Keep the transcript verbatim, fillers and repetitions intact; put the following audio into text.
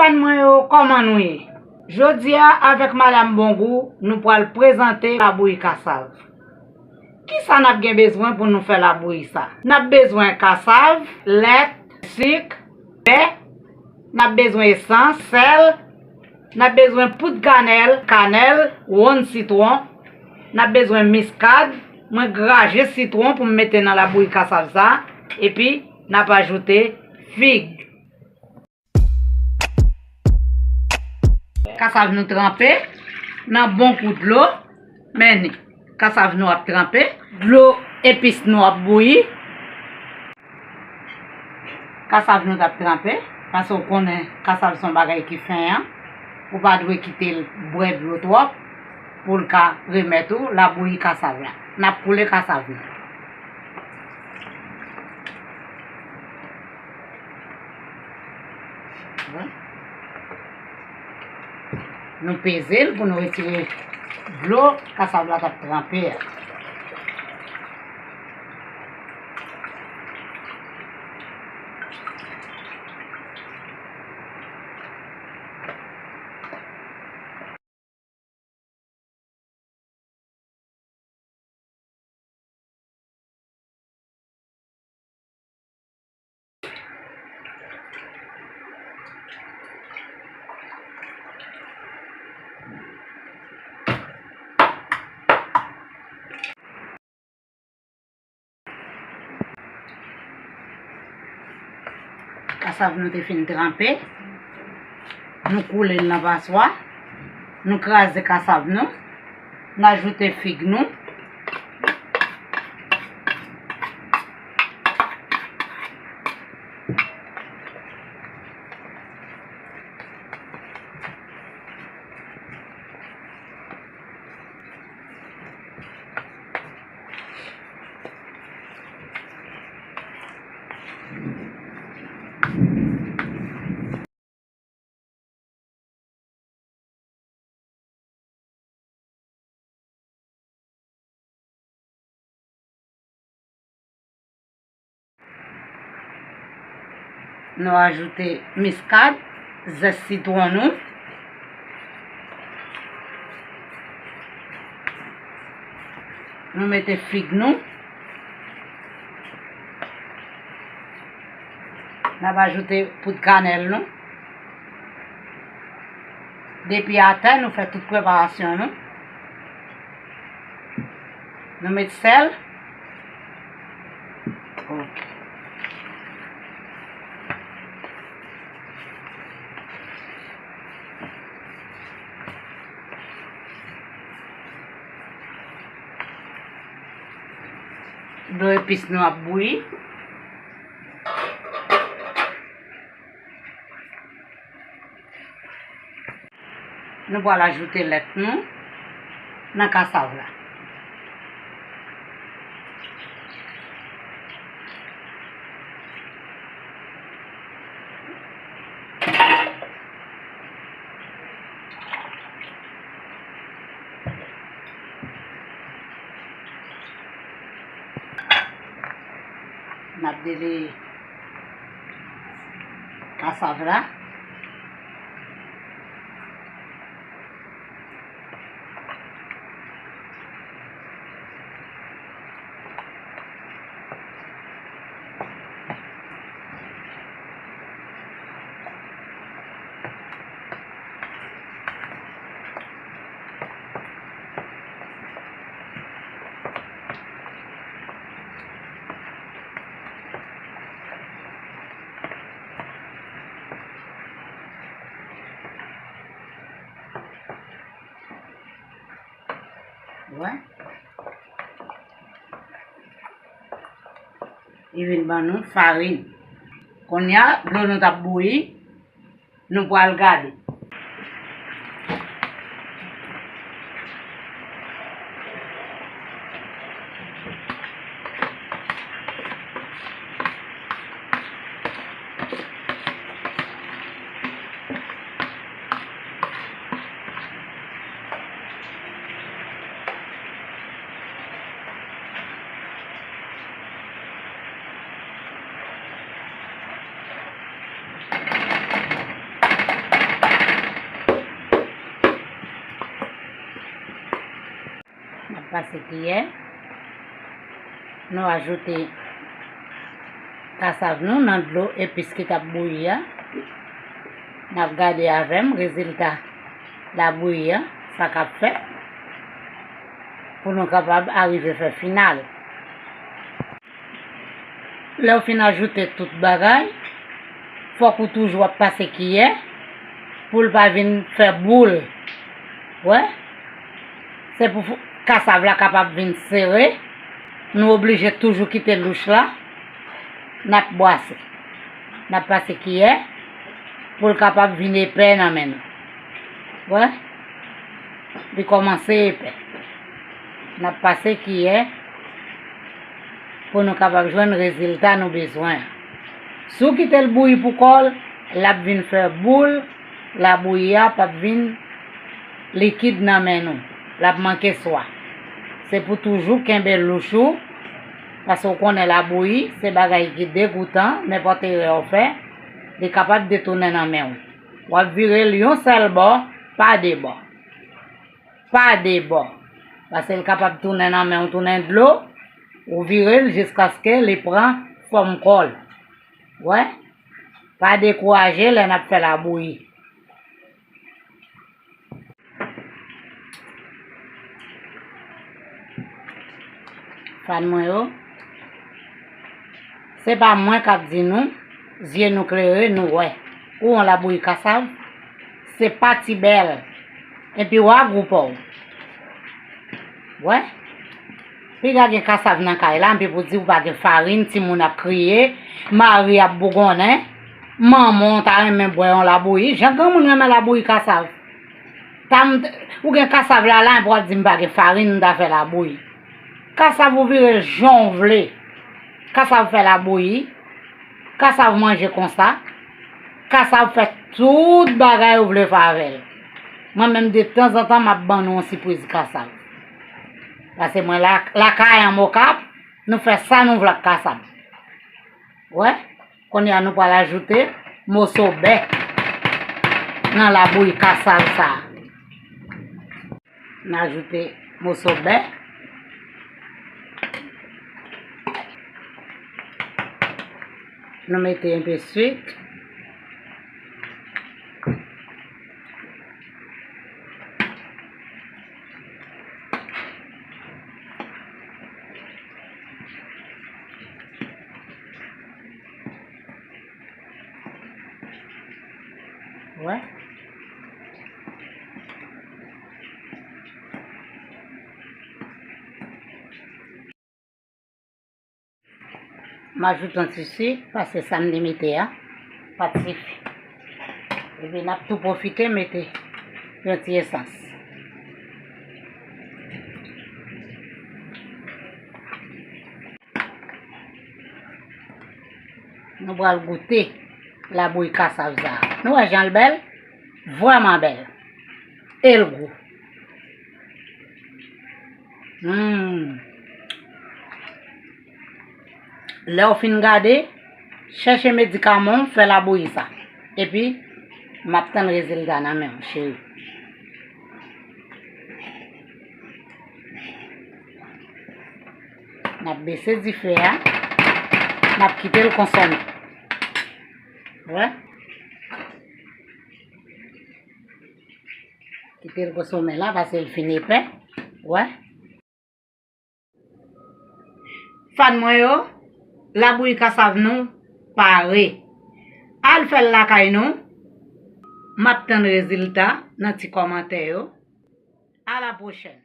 Fèn mwen yo, kòman nou ye? Jodi a, avèk Madam Bongou, nou pral prezante labouyi kasav. Kisa n ap gen bezwen pou nou fè labouyi sa? N ap bezwen kasav, lèt, sik, bè, n ap bezwen esans, sèl, n ap bezwen poud kanèl, kanèl, wonn sitwon, n ap bezwen miskad, mwen graje sitwon pou m mete nan labouyi kasav sa, epi n ap ajoute fig. Kasav nou tranpe nan bon kou dlo. Men ni, kasav nou ap tranpe. Dlo epis nou ap bouyi. Kasav nou t ap tranpe, paske w konnen kasav se yon bagay ki fen an. Ou pa dwe kite l bwè dlo twòp pou l ka remèt ou labouyi kasav la. N ap koule kasav nou. Nou peze l pou nou retire dlo kasav la t ap tranpe a. Kasav nou te fin tranpe. Nou koule l nan paswa. Nou kraze kasav nou. N ajoute fig nou. Nou ajoute miskad, zès sitwon nou. Nou mete fig nou. N ap ajoute poud kanèl nou. Depi atè, nou fè tout preparasyon nou. Nou met sèl. Ok. Dlo epis nou ap bouyi. Nou pral ajoute lèt nou nan kasav la. N ap dele kasav la. Wè. Li vin ban nou farin. Kounye a, dlo nou t ap bouyi, nou pral gade. Pase kiyè. Nou ajoute kasav nou nan dlo epis ki t ap bouyi a. N ap gade avè m rezilta labouyi a, sa k ap fèt, pou nou kapab arive fè final. Lè w fin ajoute tout bagay, fòk ou toujou ap pase kiyè pou l pa vin fè boul. Wè? Se pou fou- kasav la kapab vin sere, nou oblije toujou kite louch la, n ap bwase. N ap pase kiyè pou l kapab vin epè nan men nou. Wè? Li kòmanse epè. N ap pase kiyè pou nou kapab jwenn rezilta nou bezwen an. Si w kite l bouyi pou kò l, l ap vin fè boul, labouyi a p ap vin likid nan men nou. L ap manke swa. Se pou toujou kenbe louch ou, paske w konnen labouyi se bagay ki degoutan, nenpòt erè w fè, li kapab detounen nan men w. W ap vire l yon sèl bò, pa de bò. Pa de bò. Paske l kapab tounen nan men w, tounen dlo, ou vire l jiskaske li pran fòm kò l. Wè? Pa dekouraje lè n ap fè labouyi. Fan mwen yo, se pa mwen k ap di nou, zye nou klere, nou wè. Ou yon labouyi kasav, se pa ti bèl. Epi w a gou pa w. Wè? Piga gen kasav nan kay la, epi pou di ou pa gen farin, timoun ap kriye, mari ap bougonnen, manman w ta renmen bwè yon labouyi. Jan granmoun renmen labouyi kasav. Ta m, ou gen kasav la, la, epi w ap di m pa gen farin, m ta fè labouyi. Kasav ou vire l jan w vle. Kasav fè labouyi. Kasav manje konsa. Kasav fè tout bagay ou vle fè avè l. Mwen menm, de tanzantan, m ap ban nou yon sipriz kasav. Paske mwen la, lakay an m Okap, nou fè sa nou vle ak kasav. Wè, kounye a nou pral ajoute moso bè nan labouyi kasav sa a. N ajoute moso bè. Nou mete enpe swik. Wè. M ajoute yon ti sik, paske sa m te mete a pa t sifi. Epi n ap tou pwofite mete yon ti esans. Nou pral goute labouyi kasav sa a. Nou wè jan l bèl? Vrèman bèl. E l gou. Hmm. Lè w fin gade, chèche medikaman w, fè labouyi sa. Epi, m ap tann rezilta nan men w, cheri. N ap bese dife a. N ap kite l konsome. Wè. Kite l konsome la, paske l fin epè. Wè. Fan mwen yo, labouyi kasav nou pare. Al fè l lakay nou. M ap tann rezilta nan ti kòmantè yo. A la pwochèn.